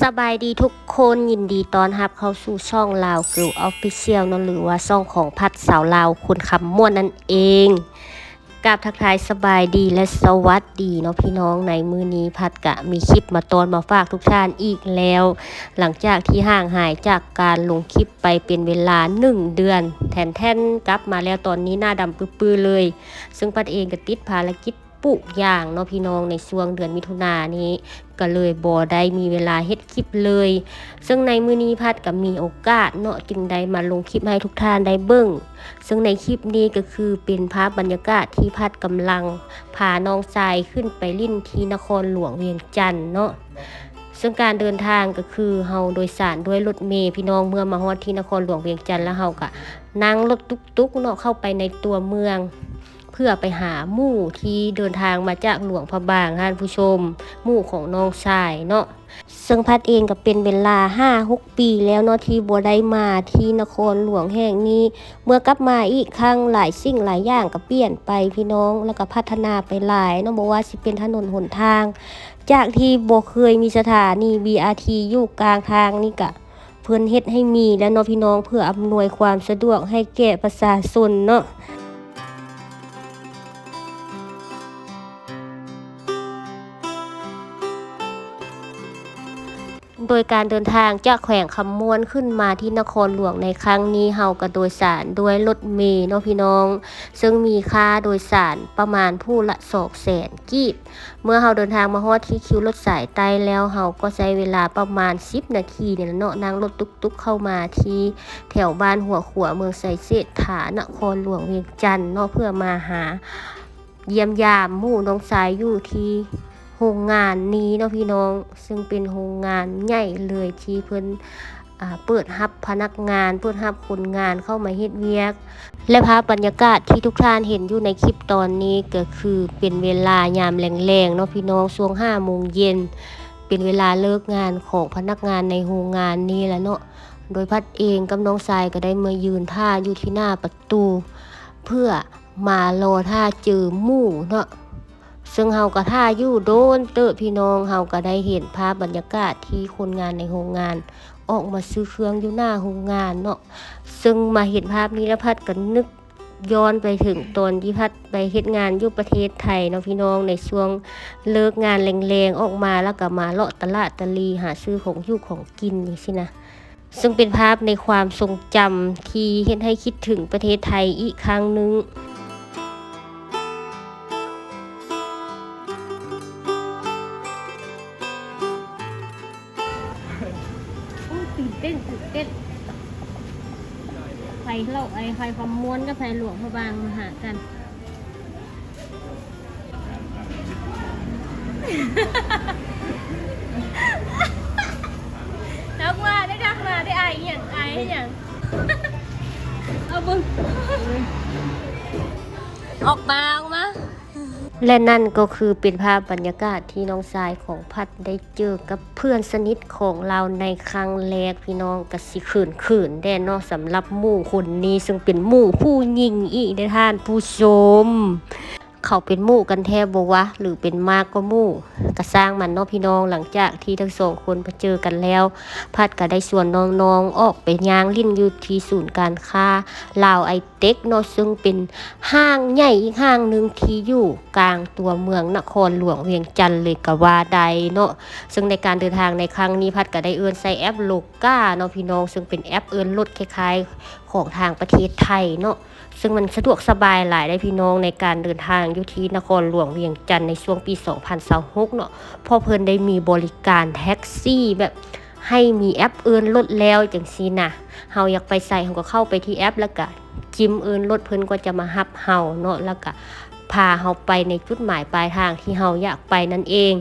ສະບາຍດີທຸກຄົນ, ຍິນດີຕ້ອນຮັບເຂົ້າສູ່ຊ່ອງ Lao Girl Official ເນາະ ຫຼືວ່າຊ່ອງຂອງພັດ ສາວລາວຄົນຄຳມ່ວນນັ້ນເອງ. ກາບທັກທາຍສະບາຍດີ ແລະ ສະຫວັດດີເນາະພີ່ນ້ອງ. ໃນມື້ນີ້ພັດກະມີຄລິບມາຕ້ອນມາຝາກທຸກທ່ານອີກແລ້ວ ຫຼັງຈາກທີ່ຫ່າງຫາຍຈາກການລົງຄລິບໄປເປັນເວລາໜຶ່ງເດືອນ ແທ້ນໆ ກັບມາແລ້ວຕອນນີ້ໜ້າດຳປຶບໆ ເລີຍ. ເຊິ່ງພັດເອງກະຕິດພາລະກິດ ປູກຢາງເນາະພີ່ນ້ອງ ໃນຊ່ວງເດືອນມິຖຸນານີ້ ກະເລີຍບໍ່ໄດ້ມີເວລາເຮັດຄລິບເລີຍ. ເຊິ່ງໃນມື້ນີ້ພັດກະມີໂອກາດເນາະ ຈຶ່ງໄດ້ມາລົງຄລິບໃຫ້ທຸກທ່ານໄດ້ເບິ່ງ. ເຊິ່ງໃນຄລິບນີ້ກະຄືເປັນພາບບັນຍາກາດທີ່ພັດກຳລັງພານ້ອງຊາຍຂຶ້ນໄປຫຼິ້ນທີ່ນະຄອນຫຼວງວຽງຈັນເນາະ. ເຊິ່ງການເດີນທາງກະຄືເຮົາໂດຍສານດ້ວຍລົດເມພີ່ນ້ອງ ເມື່ອມາຮອດທີ່ນະຄອນຫຼວງວຽງຈັນ ແລ້ວເຮົາກະນັ່ງລົດຕຸກໆ ເນາະ ເຂົ້າໄປໃນຕົວເມືອງ ເພື່ອໄປຫາໝູ່ທີ່ເດີນທາງມາຈາກຫຼວງພະບາງ ທ່ານຜູ້ຊົມ, ໝູ່ຂອງນ້ອງຊາຍເນາະ. ເຊິ່ງພັດເອງກະເປັນເວລາຫ້າຫົກປີແລ້ວເນາະ ທີ່ບໍ່ໄດ້ມາທີ່ນະຄອນຫຼວງແຫ່ງນີ້. ເມື່ອກັບມາອີກຄັ້ງ ຫຼາຍສິ່ງຫຼາຍຢ່າງກະປ່ຽນໄປພີ່ນ້ອງ ແລ້ວກະພັດທະນາໄປຫຼາຍເນາະ, ບໍ່ວ່າຊິເປັນຖະໜົນຫົນທາງ ຈາກທີ່ບໍ່ເຄີຍມີສະຖານີ ບີອາທີ ຢູ່ກາງທາງນີ້ກະ ເພິ່ນເຮັດໃຫ້ມີແລ້ວເນາະພີ່ນ້ອງ ເພື່ອອຳນວຍຄວາມສະດວກໃຫ້ແກ່ປະຊາຊົນເນາະ. ໂດຍການເດີນທາງຈາກແຂວງຄຳມ່ວນຂຶ້ນມາທີ່ນະຄອນຫຼວງໃນຄັ້ງນີ້ ເຮົາກະໂດຍສານດ້ວຍລົດເມເນາະພີ່ນ້ອງ, ເຊິ່ງມີຄ່າໂດຍສານປະມານຜູ້ລະສອງແສນກີບ. ເມື່ອເຮົາເດີນທາງມາຮອດທີ່ຄິວລົດສາຍໃຕ້ແລ້ວ ເຮົາກໍໃຊ້ເວລາປະມານສິບນາທີນີ້ແຫຼະເນາະ ນັ່ງລົດຕຸກໆ ເຂົ້າມາທີ່ແຖວບ້ານຫົວຂົວ ເມືອງໄຊເສດຖາ ນະຄອນຫຼວງວຽງຈັນເນາະ ເພື່ອມາຫາຢ້ຽມຢາມໝູ່ນ້ອງຊາຍຢູ່ທີ່ໂຮງງານນີ້ເນາະພີ່ນ້ອງ, ເຊິ່ງເປັນໂຮງງານໃຫຍ່ເລີຍທີ່ເພິ່ນ ອ່າ ເປີດຮັບພະນັກງານ ເປີດຮັບຄົນງານເຂົ້າມາເຮັດວຽກ. ແລະ ພາບບັນຍາກາດທີ່ທຸກທ່ານເຫັນຢູ່ໃນຄລິບຕອນນີ້ ກະຄືເປັນເວລາຍາມແລງໆ ເນາະພີ່ນ້ອງ, ຊ່ວງຫ້າໂມງເຢັນ ເປັນເວລາເລີກງານຂອງພະນັກງານໃນໂຮງງານນີ້ແຫຼະເນາະ. ໂດຍພັດເອງກັບນ້ອງຊາຍກະໄດ້ມາຢືນຖ້າຢູ່ທີ່ໜ້າປະຕູ ເພື່ອມາລໍຖ້າເຈີໝູ່ເນາະ. ເຊິ່ງເຮົາກະຖ້າຢູ່ໂດນເຕີບພີ່ນ້ອງ, ເຮົາກະໄດ້ເຫັນພາບບັນຍາກາດທີ່ຄົນງານໃນໂຮງງານອອກມາຊື້ເຄື່ອງຢູ່ໜ້າໂຮງງານເນາະ. ເຊິ່ງມາເຫັນພາບນີ້ແລ້ວ ພັດກະນຶກຍ້ອນໄປເຖິງຕອນທີ່ພັດໄປເຮັດງານຢູ່ປະເທດໄທເນາະພີ່ນ້ອງ, ໃນຊ່ວງເລີກງານແລງໆ ອອກມາແລ້ວກະມາເລາະຕະຫຼາດຕະຫຼີ ຫາຊື້ຂອງຢູ່ຂອງກິນຈັ່ງຊີ້ນະ. ເຊິ່ງເປັນພາບໃນຄວາມຊົງຈຳທີ່ເຮັດໃຫ້ຄິດເຖິງປະເທດໄທອີກຄັ້ງໜຶ່ງ. ໂອ້ຍ ຕື່ນເຕັ້ນ ຕື່ນເຕັ້ນ. ໄຟເລົ່າ ໄອ້ ໄຟຄຳມ່ວນກັບໄຟຫຼວງພະບາງມາຫາກັນ. ທັກມາໄດ້ ທັກມາໄດ້. ອາຍອີ່ຫຍັງ? ອາຍອີ່ຫຍັງ? ເອົາເບິ່ງ ອອກມາ ອອກມາ. ແລະ ນັ້ນກໍຄືເປັນພາບບັນຍາກາດທີ່ນ້ອງຊາຍຂອງພັດໄດ້ເຈີກັບເພື່ອນສະໜິດຂອງລາວໃນຄັ້ງແລກ. ພີ່ນ້ອງກະຊິເຂີນໆ ແດ່ເນາະ ສຳລັບໝູ່ຄົນນີ້ ເຊິ່ງເປັນໝູ່ຜູ້ຍິງອີກເດ້ທ່ານຜູ້ຊົມ. ເຂົາເປັນໝູ່ກັນແທ້ບໍ່ວະ ຫຼືເປັນໝາກກວ່າໝູ່ ກະຊ່າງມັນເນາະພີ່ນ້ອງ. ຫຼັງຈາກທີ່ທັງສອງຄົນໄປເຈີກັນແລ້ວ ພັດກະໄດ້ຊວນນ້ອງໆອອກໄປຍ່າງຫຼິ້ນຢູ່ທີ່ສູນການຄ້າລາວໄອເຕັກເນາະ, ເຊິ່ງເປັນຫ້າງໃຫຍ່ອີກຫ້າງໜຶ່ງທີ່ຢູ່ກາງຕົວເມືອງນະຄອນຫຼວງວຽງຈັນເລີຍກະວ່າໄດ້ເນາະ. ເຊິ່ງໃນການເດີນທາງໃນຄັ້ງນີ້ ພັດກະໄດ້ເອີ້ນໃຊ້ແອັບໂລກາເນາະພີ່ນ້ອງ, ເຊິ່ງເປັນແອັບເອີ້ນລົດຄ້າຍໆຂອງທາງປະເທດໄທເນາະ. ເຊິ່ງມັນສະດວກສະບາຍຫຼາຍເດ້ພີ່ນ້ອງ ໃນການເດີນທາງຢູ່ທີ່ນະຄອນຫຼວງວຽງຈັນໃນຊ່ວງປີສອງພັນຊາວຫົກເນາະ, ເພາະເພິ່ນໄດ້ມີບໍລິການແທັກຊີແບບໃຫ້ມີແອັບເອີ້ນລົດແລ້ວຈັ່ງຊີ້ນະ. ເຮົາຢາກໄປໃສ ເຮົາກໍເຂົ້າໄປທີ່ແອັບ ແລ້ວກະຈິ້ມເອີ້ນລົດ ເພິ່ນກໍຈະມາຮັບເຮົາເນາະ ແລ້ວກະພາເຮົາໄປໃນຈຸດໝາຍປາຍທາງທີ່ເຮົາຢາກໄປນັ້ນເອງ.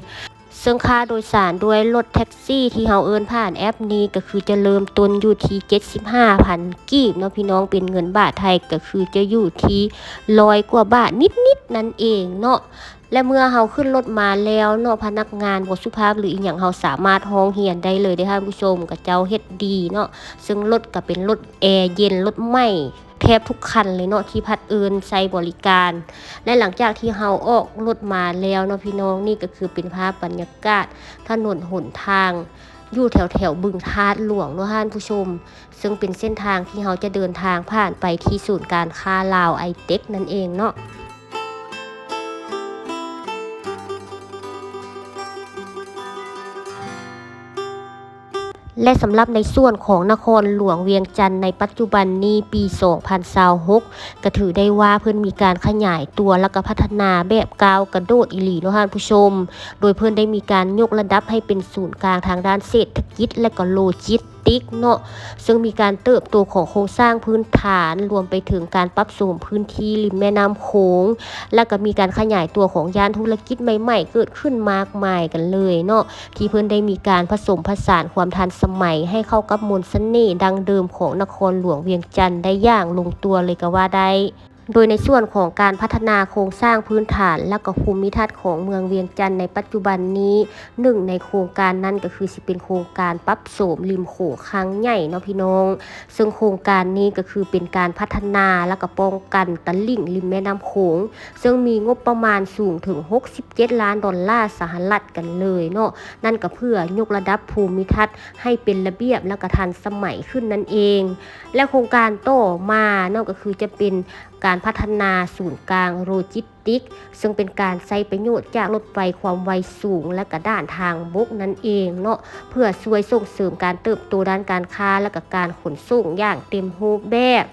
ເຊິ່ງຄ່າໂດຍສານດ້ວຍລົດແທັກຊີທີ່ເຮົາເອີ້ນຜ່ານແອັບນີ້ ກະຄືຈະເລີ່ມຕົ້ນຢູ່ທີ່ເຈັດສິບຫ້າພັນກີບເນາະພີ່ນ້ອງ, ເປັນເງິນບາດໄທກະຄືຈະຢູ່ທີ່ຮ້ອຍກວ່າບາດນິດໆນັ້ນເອງເນາະ. ແລະ ເມື່ອເຮົາຂຶ້ນລົດມາແລ້ວເນາະ, ພະນັກງານບໍ່ສຸພາບ ຫຼື ອີ່ຫຍັງ ເຮົາສາມາດຮ້ອງຮຽນໄດ້ເລີຍເດ້ທ່ານຜູ້ຊົມ, ເຂົາເຈົ້າເຮັດດີເນາະ. ເຊິ່ງລົດກະເປັນລົດແອເຢັນ, ລົດໃໝ່ ແທບທຸກຄັນເລີຍເນາະ ທີ່ພັດເອີ້ນໃຊ້ບໍລິການ. ແລະ ຫຼັງຈາກທີ່ເຮົາອອກລົດມາແລ້ວເນາະພີ່ນ້ອງ, ນີ້ກະຄືເປັນພາບບັນຍາກາດຖະໜົນຫົນທາງ ຢູ່ແຖວໆບຶງທາດຫຼວງເນາະທ່ານຜູ້ຊົມ, ເຊິ່ງເປັນເສັ້ນທາງທີ່ເຮົາຈະເດີນທາງຜ່ານໄປທີ່ສູນການຄ້າລາວໄອເຕັກນັ້ນເອງເນາະ. ແລະ ສຳລັບໃນສ່ວນຂອງນະຄອນຫຼວງວຽງຈັນໃນປັດຈຸບັນນີ້ ປີສອງພັນຊາວຫົກ ກະຖືໄດ້ວ່າເພິ່ນມີການຂະຫຍາຍຕົວ ແລ້ວກະພັດທະນາແບບກ້າວກະໂດດອີ່ຫຼີເນາະທ່ານຜູ້ຊົມ, ໂດຍເພິ່ນໄດ້ມີການຍົກລະດັບໃຫ້ເປັນສູນກາງທາງດ້ານເສດຖະກິດ ແລະ ກະໂລຈິສຕິກເນາະ, ເຊິ່ງມີການເຕີບໂຕຂອງໂຄງສ້າງພື້ນຖານ ລວມໄປເຖິງການປັບໂສມພື້ນທີ່ລິມແມ່ນ້ຳໂຂງ ແລ້ວກະມີການຂະຫຍາຍຕົວຂອງຍ່ານທຸລະກິດໃໝ່ໆເກີດຂຶ້ນມາກມາຍກັນເລີຍເນາະ. ທີ່ເພິ່ນໄດ້ມີການຜະສົມຜະສານຄວາມທັນສະໄໝໃຫ້ເຂົ້າກັບມົນສະເໜ່ດັ້ງເດີມຂອງນະຄອນຫຼວງວຽງຈັນໄດ້ຢ່າງລົງຕົວເລີຍກໍວ່າໄດ້. ໂດຍໃນສ່ວນຂອງການພັດທະນາໂຄງສ້າງພື້ນຖານ ແລ້ວກໍພູມິທັດຂອງເມືອງວຽງຈັນໃນປັດຈຸບັນນີ້, ໜຶ່ງໃນໂຄງການນັ້ນກໍຄືຊິເປັນໂຄງການປັບໂສມລິມໂຂງຄັ້ງໃຫຍ່ເນາະພີ່ນ້ອງ, ເຊິ່ງໂຄງການນີ້ກໍຄືເປັນການພັດທະນາ ແລ້ວກໍປ້ອງກັນຕະລິ່ງລິມແມ່ນ້ຳໂຂງ, ເຊິ່ງມີງົບປະມານສູງເຖິງຫົກສິບເຈັດລ້ານດອນລາສະຫະລັດກັນເລີຍເນາະ, ນັ້ນກໍເພື່ອຍົກລະດັບພູມິທັດໃຫ້ເປັນລະບຽບ ແລ້ວກໍທັນສະໄໝຂຶ້ນນັ້ນເອງ. ແລະ ໂຄງການຕໍ່ມາເນາະ ກໍຄືຈະເປັນການພັດທະນາສູນກາງໂລຈິສຕິກ ເຊິ່ງເປັນການໃຊ້ປະໂຫຍດຈາກລົດໄຟຄວາມໄວສູງ ແລະ ກະດ້ານທາງບົກນັ້ນເອງເນາະ, ເພື່ອຊ່ວຍສົ່ງເສີມການເຕີບໂຕດ້ານການຄ້າ ແລະ ກະການຂົນສົ່ງຢ່າງເຕັມຮູບແບບ.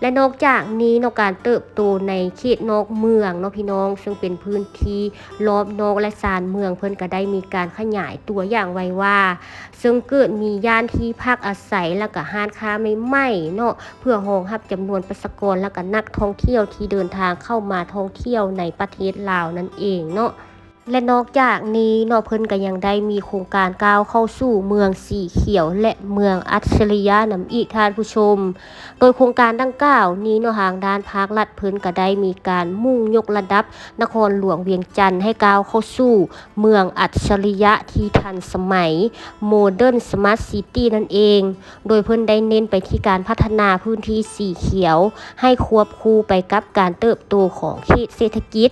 ແລະ ນອກຈາກນີ້ເນາະ ການເຕີບໂຕໃນເຂດນອກເມືອງເນາະພີ່ນ້ອງ, ເຊິ່ງເປັນພື້ນທີ່ລອບນອກ ແລະ ຊານເມືອງ ເພິ່ນກະໄດ້ມີການຂະຫຍາຍຕົວຢ່າງໄວວາ, ເຊິ່ງເກີດມີຍ່ານທີ່ພັກອາໄສ ແລ້ວກະຮ້ານຄ້າໃໝ່ໆເນາະ, ເພື່ອຮອງຮັບຈຳນວນປະຊາກອນ ແລ້ວກະນັກທ່ອງທ່ຽວທີ່ເດີນທາງເຂົ້າມາທ່ອງທ່ຽວໃນປະເທດລາວນັ້ນເອງເນາະ. ແລະ ນອກຈາກນີ້ເນາະ ເພິ່ນກະຍັງໄດ້ມີໂຄງການກ້າວເຂົ້າສູ່ເມືອງສີຂຽວ ແລະ ເມືອງອັດສະລິຍະນຳອີກທ່ານຜູ້ຊົມ. ໂດຍໂຄງການດັ່ງກ່າວນີ້ເນາະ ທາງດ້ານພາກລັດເພິ່ນກະໄດ້ມີການມຸ່ງຍົກລະດັບນະຄອນຫຼວງວຽງຈັນໃຫ້ກ້າວເຂົ້າສູ່ເມືອງອັດສະລິຍະທີ່ທັນສະໄໝ ໂມເດີນສະມາດຊິຕີ້ນັ້ນເອງ, ໂດຍເພິ່ນໄດ້ເນັ້ນໄປທີ່ການພັດທະນາພື້ນທີ່ສີຂຽວໃຫ້ຄວບຄູ່ໄປກັບການເຕີບໂຕຂອງເຂດເສດຖະກິດ.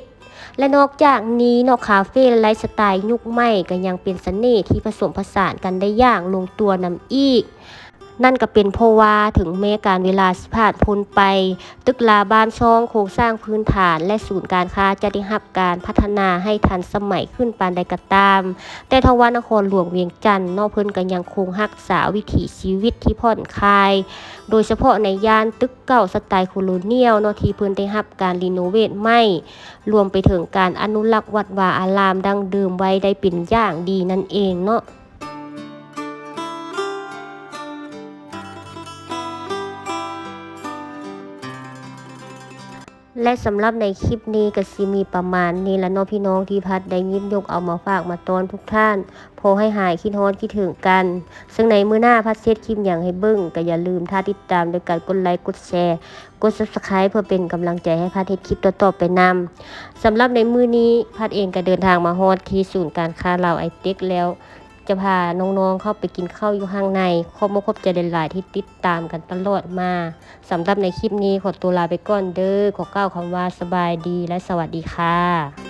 ແລະ ນອກຈາກນີ້ເນາະ ຄາເຟໄລຟ໌ສະໄຕລ໌ຍຸກໃໝ່ກໍຍັງເປັນສະເໜ່ທີ່ປະສົມປະສານກັນໄດ້ຢ່າງລົງຕົວນຳອີກ. ນັ້ນກໍເປັນເພາະວ່າເຖິງແມ້ການເວລາຊິຜ່ານພົ້ນໄປ, ຕຶກລາບ້ານຊ່ອງ, ໂຄງສ້າງພື້ນຖານ ແລະ ສູນການຄ້າຈະໄດ້ຮັບການພັດທະນາໃຫ້ທັນສະໄໝຂຶ້ນປານໃດກໍຕາມ, ແຕ່ທວ່ານະຄອນຫຼວງວຽງຈັນເນາະ ເພິ່ນກໍຍັງຄົງຮັກສາວິຖີຊີວິດທີ່ຜ່ອນຄາຍ, ໂດຍສະເພາະໃນຍ່ານຕຶກເກົ່າສະໄຕລ໌ໂຄໂລນຽວເນາະ ທີ່ເພິ່ນໄດ້ຮັບການຣີໂນເວດໃໝ່, ລວມໄປເຖິງການອະນຸລັກວັດວາອາລາມດັ້ງເດີມໄວ້ໄດ້ເປັນຢ່າງດີນັ້ນເອງເນາະ. ແລະ ສຳລັບໃນຄລິບນີ້ກໍຊິມີປະມານນີ້ລະເນາະພີ່ນ້ອງ ທີ່ພັດໄດ້ຫຍິບຍົກເອົາມາຝາກມາຕ້ອນທຸກທ່ານ. ຂໍໃຫ້ຫາຍຄິດຮອດຄິດເຖິງກັນ. ເຊິ່ງໃນມື້ໜ້າພັດຊິເຮັດຄລິບຫຍັງໃຫ້ເບິ່ງ ກໍຢ່າລືມຖ້າຕິດຕາມໂດຍການກົດໄລຄ໌ ກົດແຊ ກົດ Subscribe ເພື່ອເປັນກຳລັງໃຈໃຫ້ພັດເຮັດຄລິບຕໍ່ໆໄປນຳ. ສຳລັບໃນມື້ນີ້ ພັດເອງກໍເດີນທາງມາຮອດທີ່ສູນການຄ້າລາວໄອເຕັກແລ້ວ. ຈະພານ້ອງໆເຂົ້າໄປກິນເຂົ້າຢູ່ຂ້າງໃນ. ຂອບອົກຂອບໃຈຫຼາຍໆທີ່ຕິດຕາມກັນຕະຫຼອດມາ. ສຳລັບໃນຄລິບນີ້ຂໍຕົວລາໄປກ່ອນເດີ້. ຂໍກ່າວຄຳວ່າສະບາຍດີ ແລະ ສະຫວັດດີຄ່ະ.